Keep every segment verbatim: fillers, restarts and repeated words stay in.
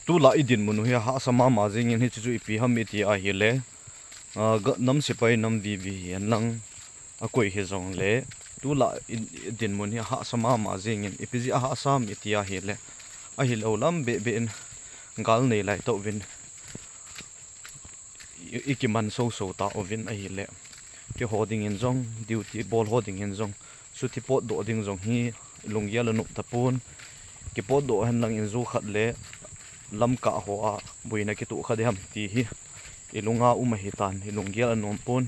Tulai dinmun u hi ahahsa mama jingin, hiche chu ipi ham iti ahile, ah, ga-, nam sepai nam vivi hihen lang, akoi hijongle, tulai i, i dinmun hi ahahsa mama jingin, ipi jeh a ahahsa ham iti ahile, ahilou lam beh beh in gal nei lai tauvin, i, ikiman soso tauvin ahile, keiho dingin jong, duty bol ho dingin jong, chuti potdoh ding jong hi ilunggel anop tapon, kipotdoh henlang in ju khat le lamkah hoa boina kitoh kha ding ham ti hi ilunga um ahitan, ilunggel anom pon,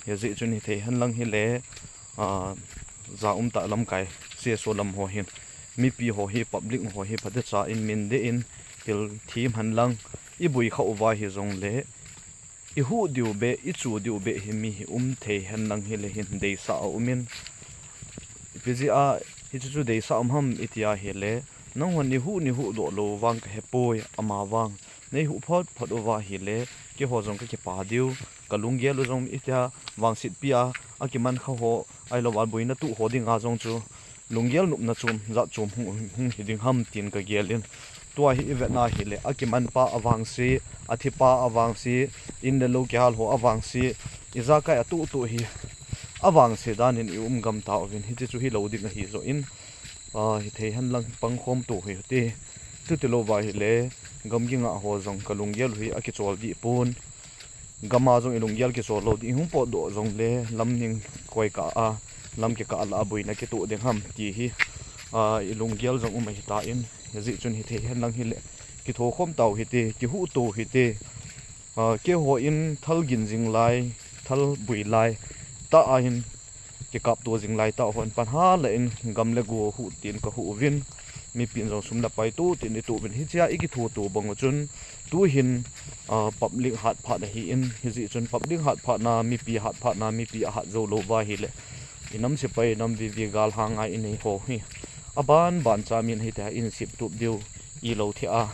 hijeh chun hithei henlang hile, ah, ja umtah lamkai C S O lam ho hin, mipi ho hi, public ho hi phatecha in min deh in pil them henlang, iboi khah uva hijongle, ihuh diu beh, ichu diu beh hi mi hi um thei henlang hile hin deisah aumin, ipi jeh a hichu chu deisah um ham iti ahile, nanghon neihuh, neihuhdoh lou vang kahepoi, amavang neihuh phot phot uva ahile, keiho jong kakipah diu, kalunggel u jong itia vangsetpi a, akiman kha ho, ahilouva boina toh ho dinga jong chu lunggel nopna chom, jat chom hung, hung hiding ham tin kagelin. Tua hi ivetna hile, akimanpa avangse, athipa avangse, in le lou kihal ho avangse, ijakai atoh toh hi avangse danin ium gam tauvin, hiche chu hilou ding ahi joh in, ah, hithei henlang pangkhom to hite. Chutilouva hile, gamgi ngah ho jong kalunggel u hi akichol deh pon. Gama jong ilunggel kichol lou ding, ihung potdoh jongle lamning koi kah a, lam kikah lah a boina kitoh ding ham ti hi, ah, ilunggel jong um ahitan, hijeh chun hithei henlang hile, kithokhom tau hite, kihuhto hite. Ah, keiho in thal gin jing lai, thal boi lai tah a hin, kikapto jing lai tah hon pan hala in gam le go huh tin kahuh uvin, mipin jong sum le pai toh tin itoh uvin, hichea ikithoto bang u chun, tuhin, ah, public hatphat ahin, hijeh chun public hatphatna, mipi hatphatna, mipi ahat jou louva ahile, inam sepai, inam vivi galhang a inei ho hi, aban ban cha min hitia in septup diu, ilou thei a,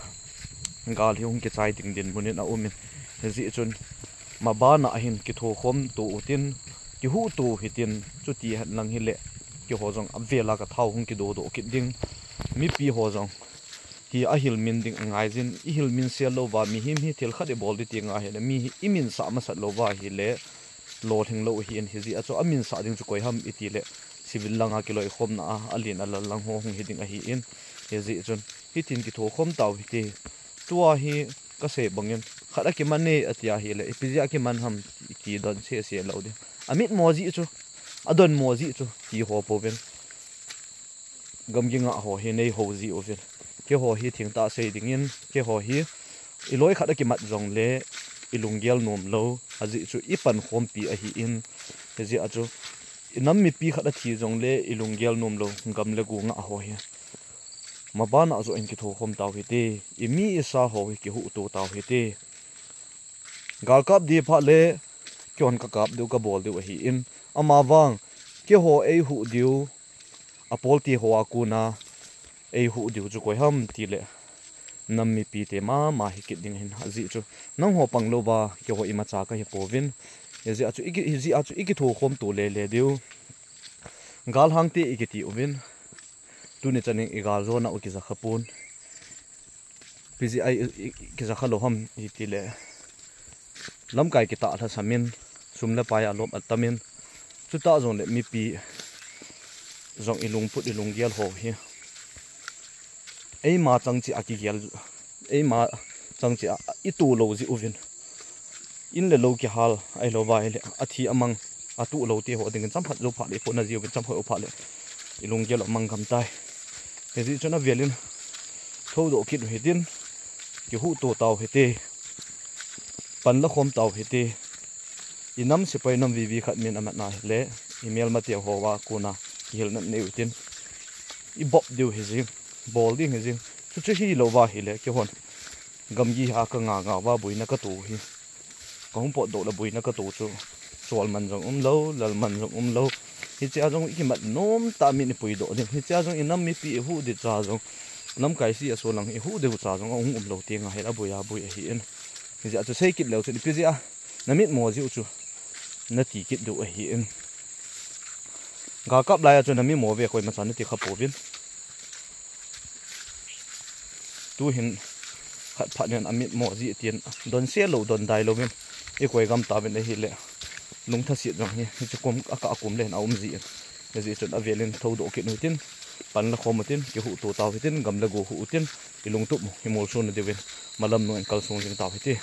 gal hi hung kichai ding dinmun in aumin, hijeh chun, mabana ahin kithokhom to utin, kihuhto hitin, chuti henlang hile, keiho jong avela kathao hung kidodoh kit ding, mipi ho jong hi ahilmin ding angaijin, ihilmin sel louva, mihem hi thil khat ibol ding ti ngai hile, mi hi iminsah masat louva ahile, lolhing lou ahin, hijeh a chu aminsah ding chu koi ham itile, civil langa kiloikhomna a, alen alal lang ho hung hiding ahin, hijeh chun, hitin kithokhom tau hite. Tua hi kasei bangin, khat akiman e ati ahile, ipi jeh a kiman ham ti, ti don sese lou ding. Amitmo jeh chu, adonmo jeh chu, ti ho pouvin, gamgi ngah ho hi neihou ji uvin. Keiho hi thengtah sei dingin, keiho hi iloi khat akimat jongle, ilunggel nom lou, ajeh chu ipankhompi ahin, hijeh a chu, inam mipi khat athi jongle, ilunggel nom lou, gam le go ngah ho hi, mabana joh in kithokhom tau hite, imi isa ho hi kihuhto tau hite. Galkap ding phat le, keihon kakap diu, kabol diu ahin, amavang, keiho eihuh diu, apolte ho a kona, eihuh diu chu koi ham tile, nam mipite mama hikit ding ahin, ajeh chu, nangho panglouva, keiho imacha kahipouvin, hijeh a chu iki, hijeh a chu ikithokhom to lele diu. Galhangte ikiti uvin, tuni chanin igaljona u kijakha pon. Ipi jeh a i, i, i, kijakha lou ham itile, lamkai kitah lhasamin, sum le pai alop atamin, chutah jongle mipi jong ilungput ilunggel ho hi, eima chang cheh a kigel, eima chang cheh a itoh lou jeh uvin, in le lou kihal, ahilouva ahile, athi amang, atoh lou te ho dingin, chomkhat jou phat le ipotna ji uvin, chomkhat jou phat le, ilunggel amang gam tai. Hijeh chun avelin, thoudoh kit u hitin, kihuhto tau hite, panlakhom tau hite, inam sepai nam vivi khat min amatna hile, imelmate hoa kona, kihilna nei utin, ibop diu hijing, bol ding hijing, chuchu hilouva ahile, keihon, gamgi a kanga ngauva boina kato hi, kahung potdoh le boina kato chu, cholman jong umlou, lalman jong umlou, hichea jong ikimat nomtah min ipuidoh ding, hichea jong inam mipi ihuh diu cha jong, lamkai C S O lang ihuh diu cha jong ahung umlou ti ngai hel, aboi aboi ahin, hijeh a chu sei kit leu chun ipi jeh a, namitmo jeh u chu, nati kit diu ahin, galkap laiya chu namitmo ve koimacha nati kha pouvin. Tuhin, khat phat nin amit mo ji tin, don se lou, don dai louvin, i koi gam tauvin ahile, lungtha sit jong hi, hiche kum, a ka kum len a um ji in. Hijeh chun avel in thoudoh kit u hitin, pan la khom u hitin, kihuhto tau hitin, gam le go huh u hitin, i lungtup u, i molso na diuvin, malam nung in kalsong jing tau hite.